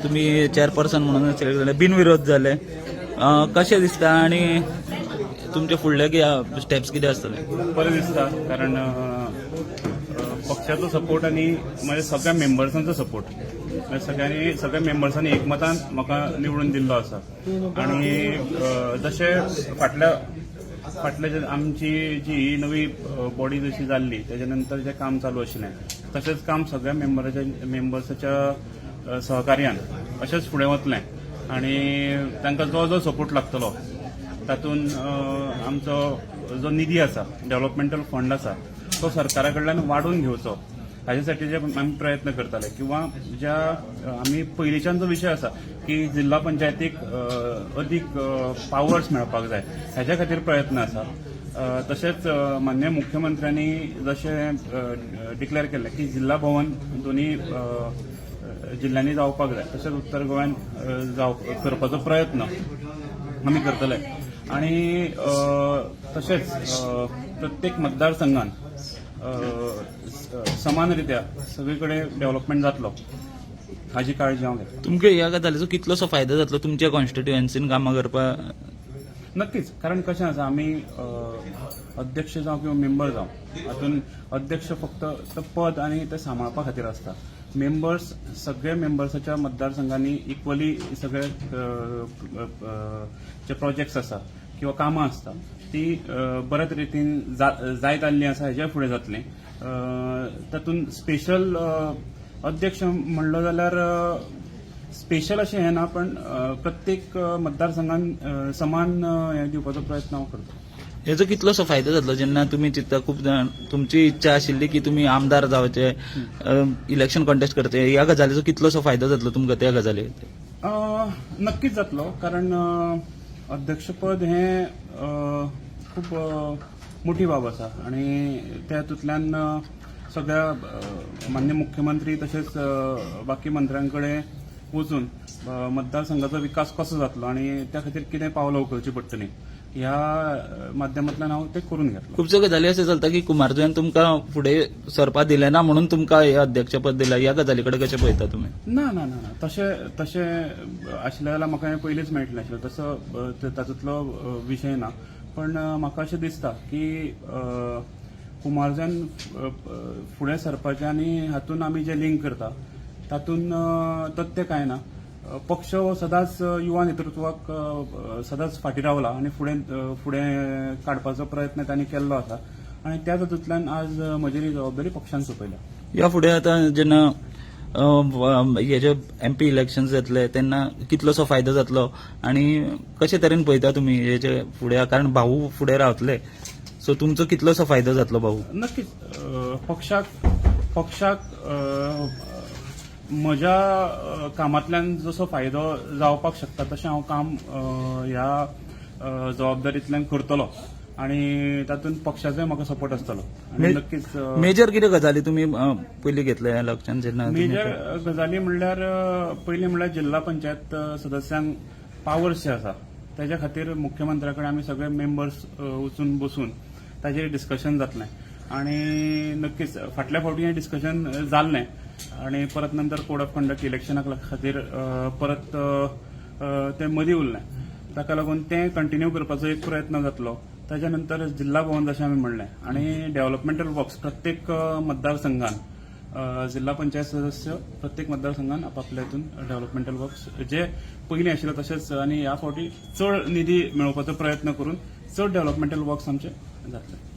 तुमी चेअरपर्सन म्हणून सिलेक्ट जाले, बिनविरोध जाले, कशें दिसता आनी तुमचे फुडले स्टेप्स कितें आसतले? बरें दिसता, कारण अ, अ, पक्षाचो सपोर्ट आनी म्हज्या सगळ्या मेंबर्सांचो सपोर्ट, म्हणजे सगळ्यांनी, सगळ्या मेंबर्सांनी एकमतान म्हाका निवडून दिल्लो आसा. आनी जशें फाटल्या फाटल्या जे आमची जी ही नवी बॉडी जशी जाल्ली, तेच्या नंतर जें काम चालू आशिल्लें, तशेंच काम सगळ्या मेंबर्साच्या सहकार्यान अशेंच फुडें वतलें आनी तांकां जो जो सपोर्ट लागतलो, तातूंत आमचो जो निधी आसा, डेव्हलपमेंटल फंड आसा, तो सरकारा कडल्यान वाडोवन घेवचो हाजे साठी जे आमी प्रयत्न करताले किंवा ज्या आमी पयलींच्यान जो विशय आसा की जिल्हा पंचायतीक अदीक पावर्स मेळपाक जाय, हेज्या खातीर प्रयत्न आसा. तशेंच माननीय मुख्यमंत्र्यांनी जशें डिक्लेअर केल्लें की जिल्हा भवन दोनी जिल्ल्यांनी जावपाक जाय, तशेंच उत्तर गोंयांत जाव करपाचो प्रयत्न आमी करतले. आनी तशेंच प्रत्येक मतदारसंघान समान रित्या सगळे कडेन डेव्हलपमेंट जातलो हाजी काळजी हांव घेतलो. तुमकां ह्या गजालीचो कितलोसो फायदो जातलो तुमच्या कॉन्स्टिट्युएन्सीन कामां करपाक? नक्कीच, कारण कशें आसा, आमी अध्यक्ष जावं किंवा मेंबर जावं, हातून अध्यक्ष फक्त तो पद आनी ते सांबाळपा खातीर आसता. मेंबर्स, सगळे मेंबर्साच्या मतदारसंघांनी इक्वली सगळे जे प्रोजेक्ट्स आसा किंवा कामां आसता ती बऱ्या रितीन जायत आसली आसा, हेज्या फुडें जातलें. तातूंत स्पेशल अध्यक्ष म्हणलो जाल्यार स्पेशल अशें हें ना, पण प्रत्येक मतदारसंघान समान हें दिवपाचो प्रयत्न हांव करता. हेजो कितलोसो फायदो जातलो जेन्ना तुमी चिंत्ता, खूब जाण तुमची इच्छा आशिल्ली की तुमी आमदार जावचे, इलेक्शन कॉन्टेस्ट करचे, ह्या गजालीचो कितलोसो फायदो जातलो तुमकां त्या गजाली? नक्कीच जातलो, कारण अध्यक्षपद हें खूब मोठी बाब आसा आनी त्या हातूंतल्यान सगळ्या माननीय मुख्यमंत्री तशेंच बाकी मंत्र्यां कडेन वचून मतदारसंघाचो विकास कसो जातलो आनी त्या खातीर कितें पावलां उखलचीं पडटलीं, ह्या माध्यमांतल्यान हांव तें करून घेतलो. खुबश्यो गजाली अशें चलता की कुमारजुंव्यान तुमकां फुडें सरपा दिलें ना म्हणून तुमकां हें अध्यक्षपद दिलां. ह्या गजाली कडेन कशें पळयता तुमी? ना ना ना ना, तशें तशें आशिल्लें जाल्यार म्हाका हें पयलींच मेळटलें आशिल्लें. तसो तातूंतलो विशय ना, पण म्हाका अशें दिसता की कुमारजुंव्यान फुडें सरपाचें आनी हातूंत आमी जें लिंक करता तातूंत तथ्य कांय ना. पक्ष हो सदांच युवा नेतृत्वाक सदांच फाटीं रावला आनी फुडें फुडें काडपाचो प्रयत्न तांणी केल्लो आसा आनी त्या तातूंतल्यान आज म्हजेर ही जबाबदारी पक्षान सोंपयल्या. ह्या फुडें आतां जेन्ना हेजे एमपी इलेक्शन जातले तेन्ना कितलोसो फायदो जातलो आनी कशे तरेन पळयता तुमी हेजे फुडें? कारण भाऊ फुडें रावतले, सो तुमचो कितलोसो फायदो जातलो भाऊ? नक्कीच, पक्षाक म्हज्या कामांतल्यान जसो फायदो जावपाक शकता, तशें हांव काम ह्या जबाबदारींतल्यान करतलो आनी तातूंत पक्षाचोय म्हाका सपोर्ट आसतलो आनी नक्कीच मेजर कितें गजाली तुमी पयलीं घेतले लक्षांत जेन्ना तुमी- मेजर गजाली म्हणल्यार पयलीं म्हणल्यार जिल्हा पंचायत सदस्यांक पावर्स जे आसा तेज्या खातीर मुख्यमंत्र्या कडेन आमी सगळे मेंबर्स वचून बसून ताजेर डिस्कशन जातलें. आनी नक्कीच फाटल्या फावटी हें डिस्कशन जाल्लें आनी परत नंतर कोड ऑफ कंडक्ट इलेक्शना खातीर परत तें मदीं उरलें. ताका लागून तें कंटिन्यू करपाचो एक प्रयत्न जातलो. ताच्या नंतर जिल्हा भवन जशें आमी म्हणलें आनी डेव्हलपमेंटल वर्क्स प्रत्येक मतदारसंघान जिल्हा पंचायत सदस्य प्रत्येक मतदारसंघान आपापल्या हितून डेव्हलपमेंटल वर्क्स जे पयलीं आशिल्ले तशेंच आनी ह्या फावटी चड निधी मेळोवपाचो प्रयत्न करून चड डेव्हलपमेंटल वर्क्स आमचे जातले.